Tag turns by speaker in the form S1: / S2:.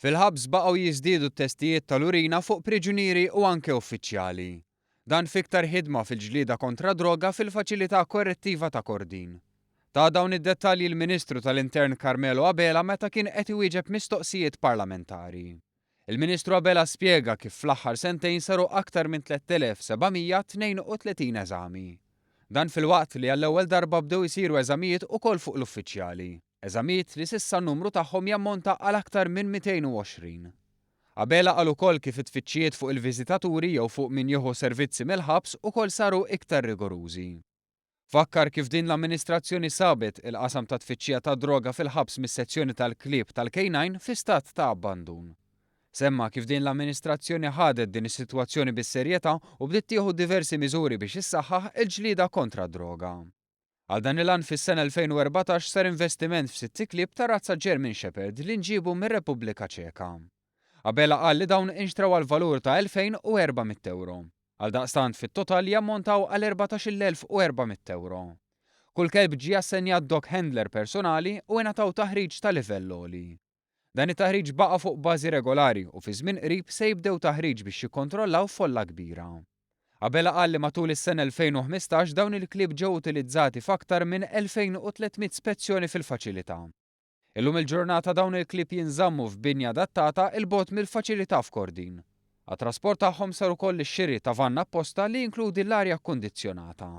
S1: Fil-ħabs baqgħu jiżdiedu t-testijiet tal-urina fuq priġunieri u anke uffiċjali. Dan f'iktar ħidma fil-ġlieda kontra d-droga fil-Faċilità Korrettiva ta' Kordin. Ta dawn id-dettalji l-Ministru tal-Intern Carmelo Abela meta kien qed iwieġeb mistoqsijiet parlamentari. Il-Ministru Abela spjega kif fl-aħħar sentejn saru aktar minn 3,732 eżami. Dan filwaqt li għall-ewwel darba bdew isiru eżamijiet ukoll fuq l-uffiċjali. Eżamijiet li s'issa n-numru tagħhom jammonta għal aktar minn 220. Abela qal ukoll kif it-tfittxijiet fuq il-viżitaturi jew fuq min jieħu servizzi mill-ħabs ukoll saru iktar rigorużi. Fakkar kif din l-amministrazzjoni sabet il-qasam ta' tfittxija tad-droga fil-ħabs mis-sezzjoni tal-klieb tal-K9 fi stat ta' abbandun. Semma kif din l-amministrazzjoni ħadet din is-sitwazzjoni bis-serjetà u bdiet tieħu diversi miżuri biex issaħħaħ il-ġlieda kontra d-droga. Għal dan il-għan fis-sena 2014 sar investiment f'sitt iklieb ta' razza German Shepherd li nġiebu mir-Repubblika Ċeka. Abela qal li dawn inxtraw għal valur ta' 2,400 ewro. Għaldaqstant fit-total jammontaw għal 14,400 ewro. Kull kelb ġie assenjat dog handler personali u ingħataw taħriġ ta' livell għoli. Dan it-taħriġ baqa' fuq bażi regolari u fi żmien qrib se jibdew taħriġ biex jikkontrollaw folla kbira. Abela qal li matul is-sena 2015 dawn il-klieb ġew utilizzati f'aktar minn 2,300 spezzjoni fil-faċilità. Illum il-ġurnata dawn il-klieb jinżammu f'binja adattata 'il bogħod mill-faċilità f'Kordin. Għat-trasport tagħhom sar ukoll ix-xiri ta' vann apposta li jinkludi l-arja kkundizzjonata.